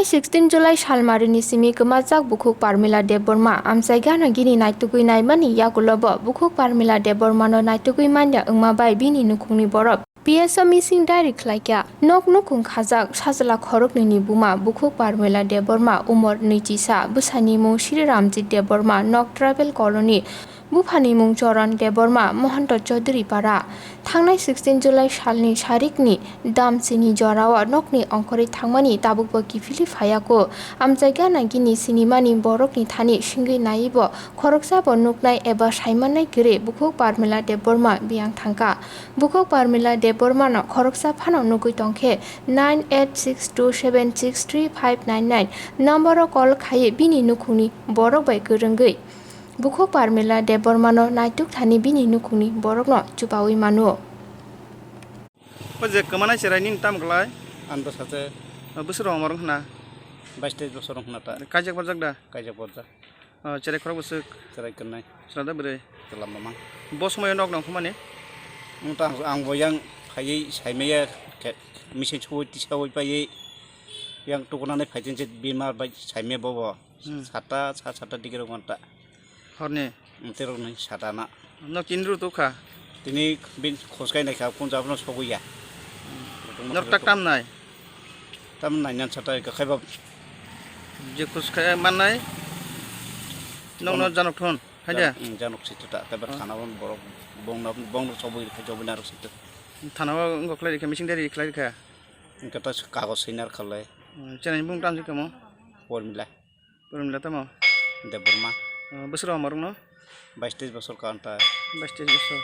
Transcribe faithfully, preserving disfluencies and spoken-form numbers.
Sixteen July salmarini simi kwmajak bukhuk Parmila Debbarma amchaigano gini naitugwi naimani yagulobo bukhuk Parmila Debbarmano naitugwi manya wngma bai bini nukhungni borok P S O missing diary khlaikha. Nok nukhung khajak sajla khoroknwini buma bukhuk Parmila Debbarma, umor nwichisa, bwsani mung Sri Ramjit Debbarma, nok Tribal Colony, buphani mung Choron Debbarma, Mohanta Chaudhuri Para. Thangnai sixteen July salni sarikni damchini jorao nokni ongkhorwi thangmani tabukbo kiphilwi phaiyaku. Amchaigana gini sinimani borokni thani singwi naiwibo khoroksabo nuknai eba saimannai kwrwi bukhuk Parmila Debbarma biyang thangkha. Bukhuk Parmila Debbarmano khoroksa phano nugwi tongkhe nine eight six two seven six three five nine nine number-o call khaiwi bini nukhungni borok bai kwrwngwi bukhuk Parmila Debbarmano naituk thani bini nukhungni borokno chubawi mano. O je kwmanai cherai nini tamo klai? Ang bwsate. O bwswk rok omor wngkha na? Bais teis bosor wngkha na ta. Kaijak barjak da? Kaijak barjak. O, cherai khorok bwswk? Cherai kwrwnai. Chwla da bwrwi? Chwla mamang. Bo somoyo nok nang phumani? Wng ta ang, ang bo yang phaiwi saimaya khe machine suwi tisawi paiwi yang tukunani phaitengse bima bai saimaya bobo. Hmm. Sata, sa sata digi rok manta. Horni? Wng terok ni sata na. Nok tini rw tukha? Tini bin khoskai naikha, kun jabno sogwi ya. Nok tak tam nai? Tam nai nan sata ka khaiba. Je khoskai mannai? Nok no Bono. Janok thon, hai da? Jan-, mm, janok situ ta, tebe Ah. Thana bon borok bongno, bongno chobwi rikha, chobwi narok situ. Thana o wngkok khlai rikha, missing diary khlai rikha? Wngkha ta kagoj swinar khalai. Hmm, chini bung tang si kamo? Pormila. Pormila tamo? Debbarma. Ah, bwswk rok omorok no? Bais teis bosor kan ta. Bais teis bosor.